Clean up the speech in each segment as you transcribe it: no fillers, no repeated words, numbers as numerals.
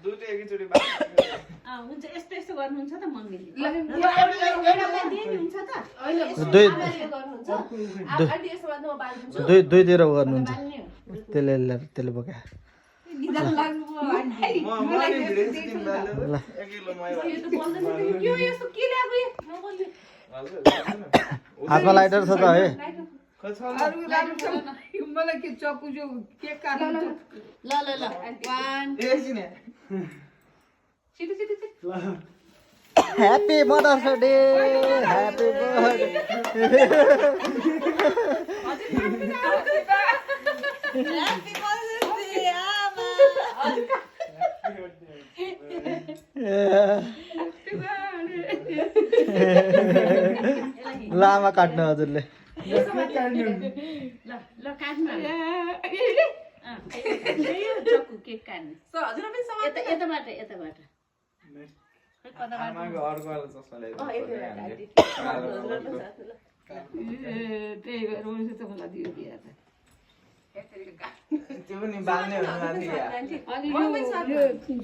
दुईटा एकैचोटि हुन्छ यस्तो यस्तो गर्नुहुन्छ त मम्मीले दुईतिर गर्नुहुन्छ त्यसले बोका हातमा लाइटर छ त है मलाई के चक्कु जो केक काट्नु ल ल ल 1 Happy Mother's Day! Happy birthday! Happy Mother's Day, Ama! लामा काट्नु हजुरले ल काट्नु चक्कु केक काट्नु यताबाट आमाको अर्कोवाला चस्मा ल्याइदिनु त्यही भएर हुन्छ त मलाई दियो बिहा त त्यो पनि बाल्ने हो माथि अनि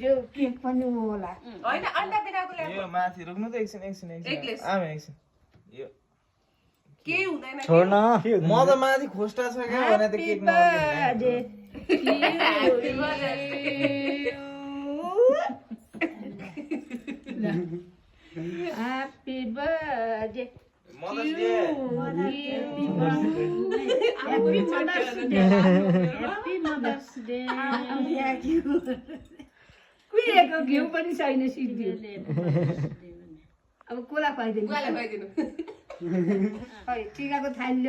यो केक पनि होला हैन अन्डा बिनाको ल्याएको यो माथि रोक्नु त एकछिन आमा एकछिन यो के हुँदैन छोड्न म त माथि खोस्टा छ क्या भने त cake नआउँदैन Happy birthday. Mother's Day. Happy Mother's Day. कुहिएको घिउ पनि छैन सिद्धि अब कोला खुवाइदिनु खुवाइदिनु टिकाको थाली ल्याउ